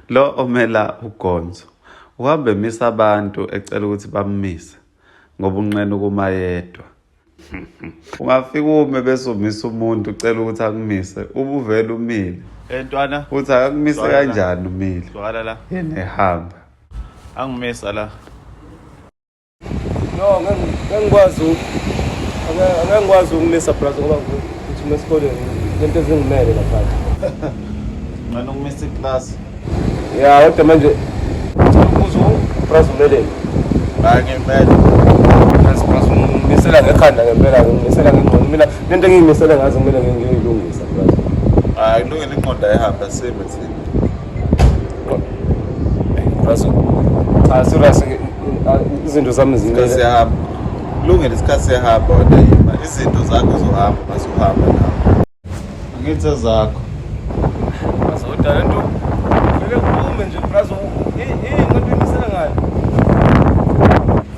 Lo omela uGonzo uhamba emisa abantu ecela ukuthi bammise ngoba unqena ukuma yedwa. Ungafika ume bese umisa umuntu ucela ukuthi akumise ubuvele umile. Eh ntwana, Uthi akakumise Zwakala. kanjani umile? Zwakala la. Yena ehamba. Angimisa la. No, ngeke ngikwazi angeke ngikwazi ukumisa brazo ngoba ngithuma esikoleni lento ezingimele lapha. Ngani ukumisa iclass? Ya, kodwa manje ngicela ukubuza brazo umeleni. Hayi ngimele. Yes, brazo ngimisela ngekhanda ngempela, ngimisela ngengqondo. Mina lento engiyimisele ngazo kumele ngiyoyilungisa brazo. Hayi kulungile ingqondo ayihamba sime thina. Brazo. Cha serious izinto zami Isikhathi zimele. siyahamba. Kulungile isikhathi siyahamba wena yima. Izinto zakho zohamba masuhamba nawe. Angithi ezakho. Brazo kodwa lento vele kume nje brazo yini lento imisela ngayo?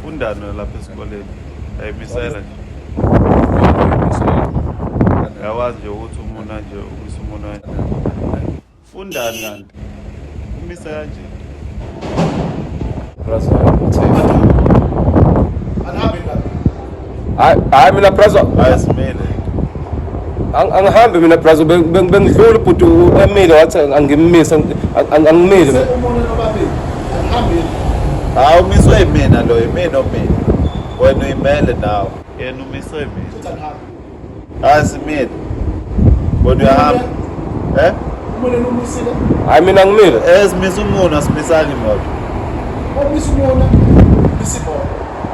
Fundani wena lapha esikoleni. Ayimisela nje. Uyawazi nje ukuthi umuntu nje umisa umuntu kanje. Fundani kanti? Umisa kanje. Brazo. Hayi hayi mina brazo Hayi simile. Angihambi mina brazo bengidlula ubhuti emile wathi angimmise angimile. Hayi umiswe yimina lo yimina omile. Wena uyimele nawe. Yena umiswe yimina. Hayi simile. Wena uyahamba. Eh? Hayi mina ngimile. Eh simisa umuntu asimisanga imoto.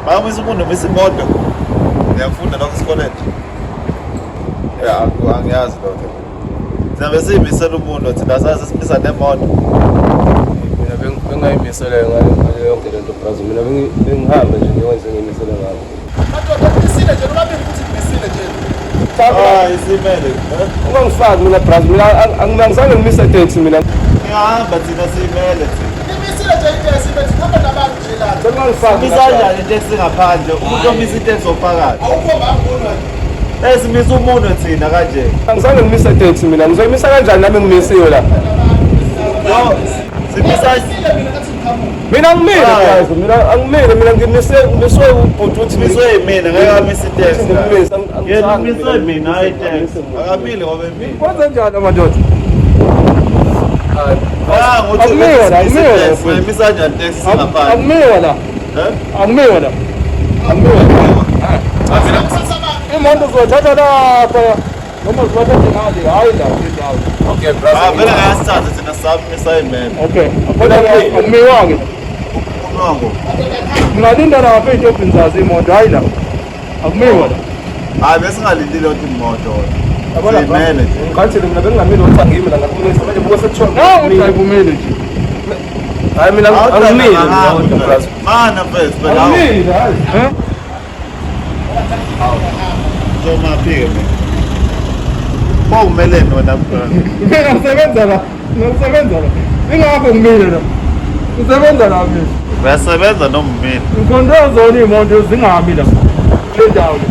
Bawumisa umuntu umisa imoto. Ngiyakufunda lokho esikoleni. Ya angiyazi lokho. Thina besiyimisela umuntu thina sazi simisa nemoto. Mina bengayimisele ngayo yonke lento brazo mina bengihamba nje ngiyokwenza ngiyimisele ngayo. Hayi simele. Ungangifaki mina brazo mina angizange ngimise taxi mina. Ngiyahamba thina siyimele thina. Cela ungangifaki. Umisa kanjani iteksi ngaphandle? Umuntu omisa iteksi ophakathi. Eh simisa umuntu thina kanje. Angizange ngimise taxi mina ngizoyimisa kanjani nami ngimisiwe la. No, simisa Mina angimile brazo mina angimile mina ngimise ngimiswe ubhuti uthi umiswe yimina ngeke amisa iteksi. Ngimmise, Yena angizange umiswe mina hayi iteksi. Ngimmise. Akamile ngoba emile. Kwenze njani amadoda? Ah, ngothi Akumiwe la, simisa akumiwe la, iteksi. Ungayimisa kanjani iteksi singaphandle? Akumiwe la. Eh? Akumiwe la. Akumiwe la. Imoto zothatha lapha noma zibathathe ngale hayi la kule ndawo. Okay Ah, vele ngayasithatha thina samisa imele. Okay. Kodwa akumiwa-ke. Unongo. Ngingalinda lapha ey'tobhini zazo iy'moto hayi la. Akumiwa la. Hayi besingalindile ukuthi imoto. Yabona bra, Siyimele nje. Ngikhathele mina bengingamile ukuthi angimi la ngakumisa manje buka sekuthiwa ngimile. Umile nje. Hayi mina angimile mina kodwa brazo. Mana mfethu phela. Angimile hayi. Eh? Uzomaphi-ke mina? Pho umeleni wena mfana? Mina ngisebenza la. Ngisebenza la. Ingakho ngimile la. Ngisebenza la mina. Uyasebenza noma umile? Ngikhonto zona iy'moto zingami la. Kule ndawo le.